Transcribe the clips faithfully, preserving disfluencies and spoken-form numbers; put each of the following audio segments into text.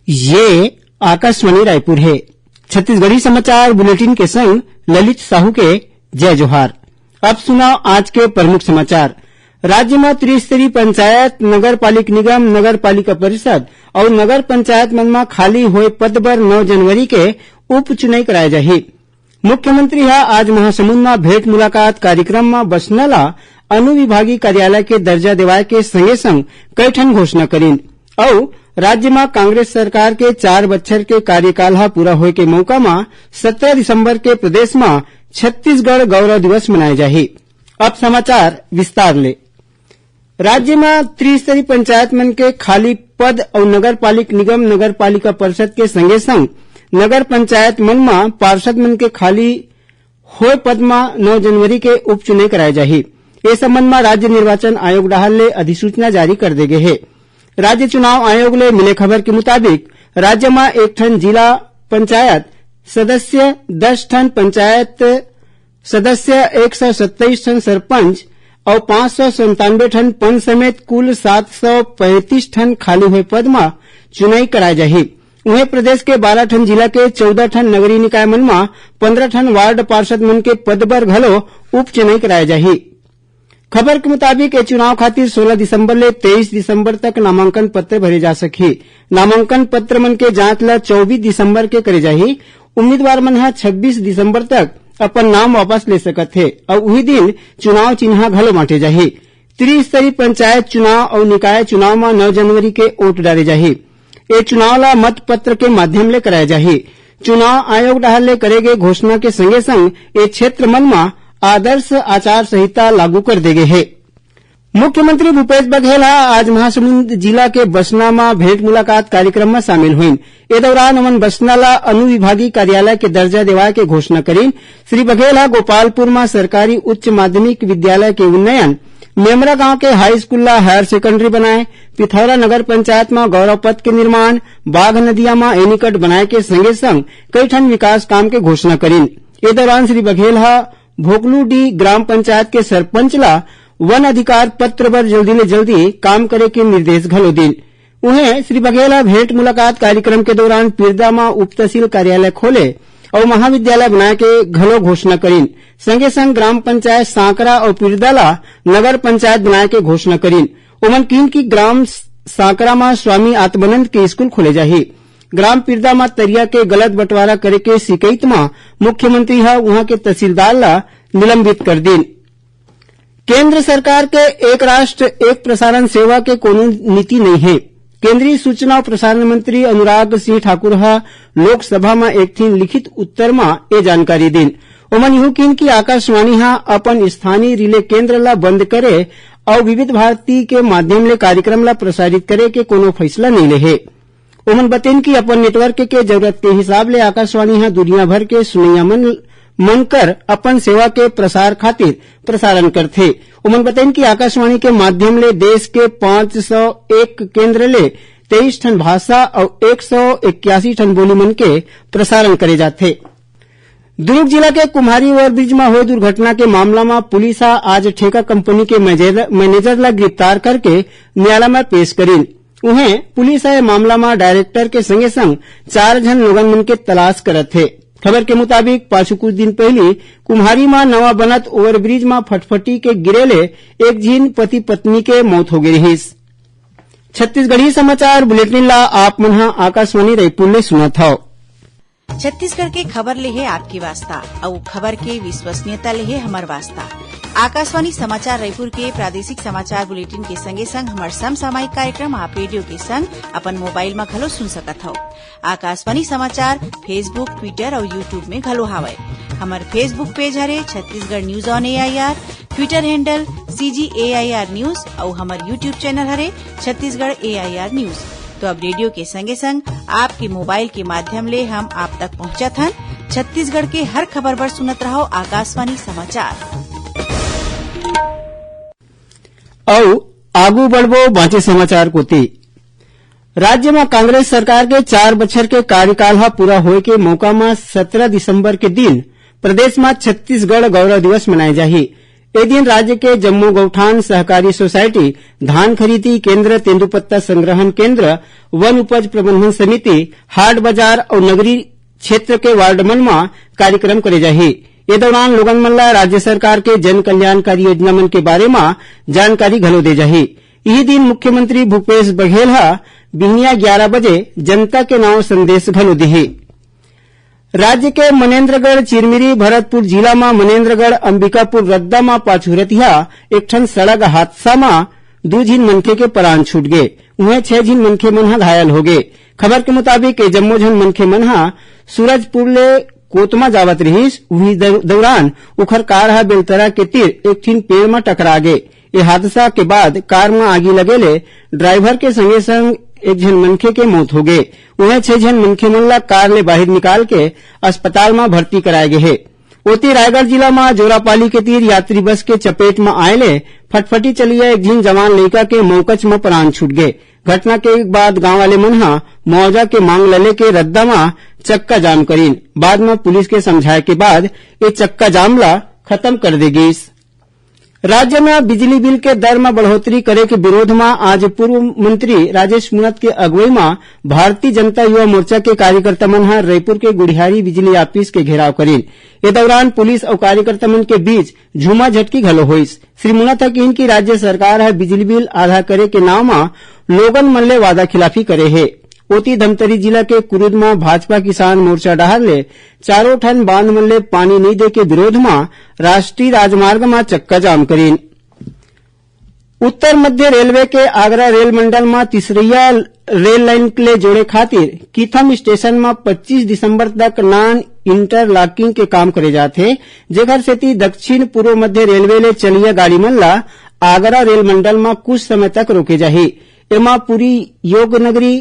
ये आकाशवाणी रायपुर हे। छत्तीसगढ़ी समाचार बुलेटिन के संग ललित साहू के जय जोहार। अब सुनव आज के प्रमुख समाचार। राज्य म त्रिस्तरीय पंचायत, नगर पालिक निगम, नगर पालिका परिषद अउ नगर पंचायत मन म खाली होए पद बर नौ जनवरी के उपचुनई कराए जाही। मुख्यमंत्री ह आज महासमुंद म भेंट मुलाकात कार्यक्रम म बसना ल अनुविभागीय कार्यालय के दर्जा देवाए के संगे संग कई ठन घोषणा करिन अउ राज्य म कांग्रेस सरकार के चार बछर के कार्यकाल ह पूरा होए के मउका म सत्रह दिसंबर के प्रदेश म छत्तीसगढ़ गौरव दिवस मनाए जाही। अब समाचार विस्तार ले। राज्य म त्रिस्तरीय पंचायत मन के खाली पद अउ नगर पालिक निगम, नगर पालिका परिषद के संगे संग नगर पंचायत मन म पार्षद मन के खाली होए पद म नौ जनवरी के उपचुनई कराए जाही। ए संबंध म राज्य निर्वाचन आयोग डहार ले अधिसूचना जारी कर दे गे हे। राज्य चुनाव आयोग ले मिले खबर के मुताबिक, राज्य म एक ठन जिला पंचायत सदस्य, दस ठन पंचायत सदस्य, एक सौ सत्ताईस ठन सरपंच अउ पाँच सौ संतानवे ठन पंच समेत कुल सात सौ पैंतीस ठन खाली होए पद म चुनई कराए जाही। उहें, प्रदेश के बारह ठन जिला के चौदह ठन नगरीय निकाय मन म पंद्रह ठन वार्ड पार्षद मन के पद बर घलो उपचुनई कराए जाही। खबर के मुताबिक, ए चुनाव खातिर सोलह दिसंबर ले तेईस दिसंबर तक नामांकन पत्र भरे जा सकही। नामांकन पत्र मन के जांच ल चौबीस दिसंबर के करे जाही। उम्मीदवार मन ह छब्बीस दिसंबर तक अपन नाम वापस ले सकत हे अउ उही दिन चुनाव चिन्हा घलो बांटे जाही। त्रिस्तरीय पंचायत चुनाव अउ निकाय चुनाव म नौ जनवरी के वोट डारे जाही। ए चुनाव ल मत पत्र के माध्यम ले कराए जाही। चुनाव आयोग डहार ले करे गे घोषणा के संगे संग ए क्षेत्र मन म आदर्श आचार संहिता लागू कर दे गे हे। मुख्यमंत्री भूपेश बघेल ह आज महासमुंद जिला के बसना म भेंट मुलाकात कार्यक्रम म शामिल होइन। ए दौरान ओमन बसना ल अनुविभागीय कार्यालय के दर्जा देवाए के घोषणा करिन। श्री बघेल ह गोपालपुर म सरकारी उच्च माध्यमिक विद्यालय के उन्नयन, मेमरा गांव के हाई स्कूल ल हायर सेकेंडरी बनाए, पिथौरा नगर पंचायत म गौरव पथ के निर्माण, बाघ नदिया म एनीकट बनाए के संगे संग कई ठन विकास काम के घोषणा करिन। ए दौरान श्री बघेल ह भोकलूडीह ग्राम पंचायत के सरपंच ल वन अधिकार पत्र बर जल्दी ले जल्दी काम करे के निर्देश घलो दीन। उहें, श्री बघेल ह भेंट मुलाकात कार्यक्रम के दौरान पिरदा म उप तहसील कार्यालय खोले अउ महाविद्यालय बनाए के घलो घोषणा करिन। संगे संग ग्राम पंचायत सांकरा अउ पिरदा ल नगर पंचायत बनाए के घोषणा करिन। ओमन किन कि ग्राम सांकरा म स्वामी आत्मानंद के स्कूल खोले जाही। ग्राम पिरदा म तरिया के गलत बंटवारा करे के शिकायत म मुख्यमंत्री ह उहां के तहसीलदार ल निलंबित कर दीन। केंद्र सरकार के एक राष्ट्र एक प्रसारण सेवा के कोनो नीति नइ हे। केंद्रीय सूचना अउ प्रसारण मंत्री अनुराग सिंह ठाकुर ह लोकसभा म एक ठिन लिखित उत्तर म ए जानकारी दीन। ओमन इहू किन कि आकाशवाणी ह अपन स्थानीय रिले केंद्र ल बंद करे अउ विविध भारती के माध्यम ले कार्यक्रम ल प्रसारित करे के कोनो फैसला नइ ले हे। ओमन बतेन कि अपन नेटवर्क के जरूरत के हिसाब ले आकाशवाणी ह दुनिया भर के सुनइया मन, मन कर अपन सेवा के प्रसार खातिर प्रसारण करथे। ओमन बतेन कि आकाशवाणी के माध्यम ले देश के पाँच सौ एक केंद्र ले तेईस ठन भाषा अउ एक सौ इक्यासी ठन बोली मन के प्रसारण करे जाथे। दुर्ग जिला के कुम्हारी ओवरब्रिज म होए दुर्घटना के मामला म पुलिस ह आज ठेका कंपनी के मैनेजर, मैनेजर ल गिरफ्तार करके न्यायालय म पेश करिन। उहें, पुलिस ह ए मामला म डायरेक्टर के संगे संग चार झन लोगन मन के तलाश करत हे। खबर के मुताबिक, पाछू कुछ दिन पहिली कुम्हारी म नवा बनत ओवरब्रिज म फटफटी के गिरे ले एक झिन पति पत्नी के मौत हो गे रिहिस। छत्तीसगढ़ी समाचार बुलेटिन ला आप मन ह आकाशवाणी रायपुर ले सुनत हव। छत्तीसगढ़ के खबर ले हे आपके वास्ता, अउ खबर के विश्वसनीयता ले हे हमर वास्ता। आकाशवाणी समाचार रायपुर के प्रादेशिक समाचार बुलेटिन के संगे संग हमर समसामयिक कार्यक्रम आप रेडियो के संग अपन मोबाइल म घलो सुन सकत हव। आकाशवाणी समाचार Facebook, Twitter अउ YouTube में घलो हावय। हमर Facebook page हरे Chhattisgarh news on A I R, Twitter handle C G A I R news अउ हमर YouTube channel हरे Chhattisgarh A I R news। तो अब रेडियो के संगे संग आपके मोबाइल के माध्यम ले हम आप तक पहुंचत हन। छत्तीसगढ़ के हर खबर बर सुनत रहव आकाशवाणी समाचार। अउ आगू बढ़बो बांचे समाचार कोति। राज्य म कांग्रेस सरकार के चार बछर के कार्यकाल ह पूरा होए के मौका म सत्रह दिसंबर के दिन प्रदेश म छत्तीसगढ़ गौरव दिवस मनाए जाही। ए दिन राज्य के जम्मो गौठान, सहकारी सोसाइटी, धान खरीदी केंद्र, तेंदूपत्ता संग्रहण केंद्र, वन उपज प्रबंधन समिति, हाट बाजार अउ नगरीय क्षेत्र के वार्ड मन म कार्यक्रम करे जाही। ए दौरान लोगन मन ल राज्य सरकार के जन कल्याणकारी योजना मन के बारे म जानकारी घलो दे जाही। इही दिन मुख्यमंत्री भूपेश बघेल ह बिहनिया ग्यारा बजे जनता के नाव संदेश घलो दिही। राज्य के मनेन्द्रगढ़, चिरमिरी, भरतपुर जिला म मनेन्द्रगढ़, अंबिकापुर रद्दा म पाछू रतिहा एक ठन सड़क हादसा म दू झिन मनखे के परान छूट गे। उहें, छह झिन मनखे मन ह घायल हो गे। खबर के मुताबिक, ए जम्मो झन मनखे मन ह सूरजपुर ले कोतमा जावत रिहिस। उही दौ-, दौरान उखर कार ह बेलतरा के तीर एक ठिन पेड़ म टकरा गे। ए हादसा के बाद कार म आगी लगे ले ड्राइवर के संगे संग एक झन मनखे के मौत हो गे। उहें, छह झन मनखे मन ला कार ले बाहिर निकाल के अस्पताल म भर्ती कराए गे हे। ओती, रायगढ़ जिला म जोरापाली के तीर यात्री बस के चपेट म आए ले फटफटी चलिया एक झिन जवान लइका के मौकच म प्राण छूट गे। घटना के बाद गांव वाले मन ह मुआवजा के मांग ल लेके रद्दा म चक्का जाम करीन। बाद म पुलिस के समझाए के बाद ए चक्का जाम ला खत्म कर दे गिस। राज्य म बिजली बिल के दर म बढ़ोतरी करे के विरोध म आज पूर्व मंत्री राजेश मूणत के अगुवई म भारतीय जनता युवा मोर्चा के कार्यकर्ता मन ह रईपुर के गुढ़ियारी बिजली ऑफिस के घेराव करीन। ए दौरान पुलिस अउ कार्यकर्ता मन के बीच झूमा झटकी घलो होइस। श्री मूणत ह किहिन कि राज्य सरकार ह बिजली बिल आधा करे के नाव म लोगन मन ले वादा खिलाफी करे हे। ओती, धमतरी जिला के कुरुद म भाजपा किसान मोर्चा डहार ले चारों ठन बांध मन ले पानी नइ दे के विरोध म राष्ट्रीय राजमार्ग म चक्का जाम करीन। उत्तर मध्य रेलवे के आगरा रेल मंडल म तीसरइया रेल लाइन ले जोड़े खातिर कीथम स्टेशन म पच्चीस दिसंबर तक नॉन इंटरलॉकिंग के काम करे जात हे, जेकर सेती दक्षिण पूर्व मध्य रेलवे ले चलिया गाड़ी मन ला आगरा रेल मंडल म कुछ समय तक रोके जाही। एमा Puri Yog Nagari,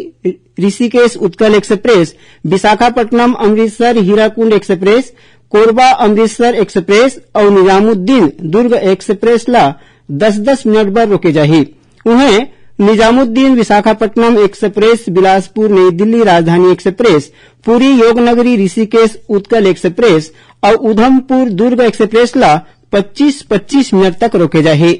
Rishikesh Utkal express, Visakhapatnam Amritsar Hirakud express, Korba Amritsar express अउ निजामुद्दीन दुर्ग एक्सप्रेस ला दस दस मिनट बर रोके जाही। उहें, निजामुद्दीन विशाखापट्टनम एक्सप्रेस, बिलासपुर नई दिल्ली राजधानी एक्सप्रेस, पुरी योग नगरी ऋषिकेश उत्कल एक्सप्रेस अउ उधमपुर दुर्ग एक्सप्रेस ला पच्चीस पच्चीस मिनट तक रोके जाही।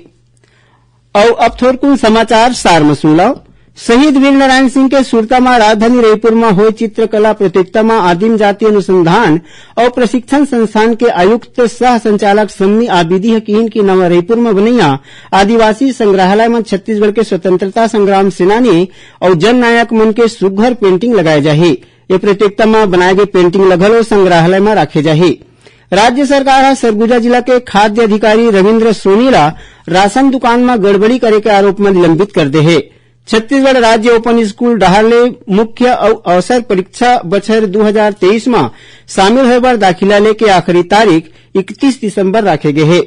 अउ अब थोरकुन समाचार सार म सुन लव। शहीद वीर नारायण सिंह के सुरता म राजधानी रईपुर म होय चित्रकला प्रतियोगिता म आदिम जाति अनुसंधान अउ प्रशिक्षण संस्थान के आयुक्त सह संचालक सम्मी आबिदी ह किहिन कि नवा रईपुर म बनइया आदिवासी संग्रहालय म छत्तीसगढ़ के स्वतंत्रता संग्राम सेनानी अउ जननायक मन के सुघ्घर पेंटिंग लगाए जाही। ए प्रतियोगिता म बनाए गे पेंटिंग ल घलो संग्रहालय म राखे जाही। राज्य सरकार ह सरगुजा जिला के खाद्य अधिकारी रविंद्र सोनी ला राशन दुकान म गड़बड़ी करे के आरोप म निलंबित कर दे हे। छत्तीसगढ़ राज्य ओपन स्कूल डहार ले मुख्य अउ अवसर परीक्षा बछर दू हजार तेईस म शामिल होय बर दाखिला लेके आखिरी तारीख इकतीस दिसंबर राखे गे हे।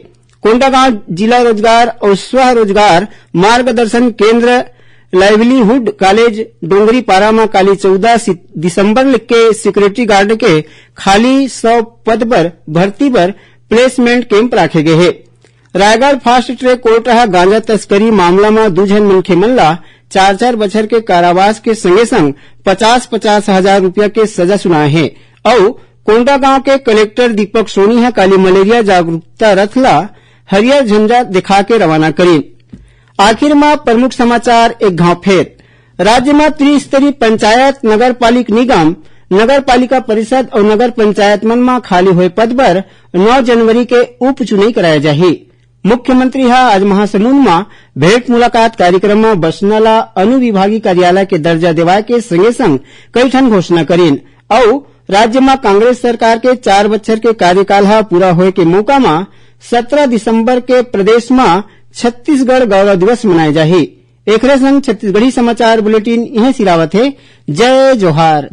कोंडागांव जिला रोजगार अउ स्वरोजगार मार्गदर्शन केंद्र लाइवलीहुड कॉलेज डोंगरीपारा म काली चौदह सि-, दिसंबर के सिक्योरिटी गार्ड के खाली सौ पद बर भर्ती बर प्लेसमेंट कैंप राखे गे हे। रायगढ़ फास्ट ट्रैक कोर्ट ह गांजा तस्करी मामला म दू झन मनखे मन ला चार चार बछर के कारावास के संगे संग पचास पचास हजार रुपया के सजा सुनाए हे अउ कोंडागांव के कलेक्टर दीपक सोनी ह काली मलेरिया जागरूकता रथ ला हरियर झंडा दिखा के रवाना करीन। आखिर म प्रमुख समाचार एक घांव फेर। राज्य म त्रिस्तरीय पंचायत, नगर पालिक निगम, नगर पालिका परिषद अउ नगर पंचायत मन म खाली होय पद बर नौ जनवरी के उपचुनई कराए जाही। मुख्यमंत्री ह आज महासमुंद म भेंट मुलाकात कार्यक्रम म बसना ल अनुविभागीय कार्यालय के दर्जा देवाय के संगे संग कई ठन घोषणा करीन अउ राज्य म कांग्रेस सरकार के चार बछर के कार्यकाल ह पूरा होय के मौका म सत्रह दिसंबर के प्रदेश म छत्तीसगढ़ गौरव दिवस मनाए जाही। एखरे संग छत्तीसगढ़ी समाचार बुलेटिन इहें सिरावत हे। जय जोहार।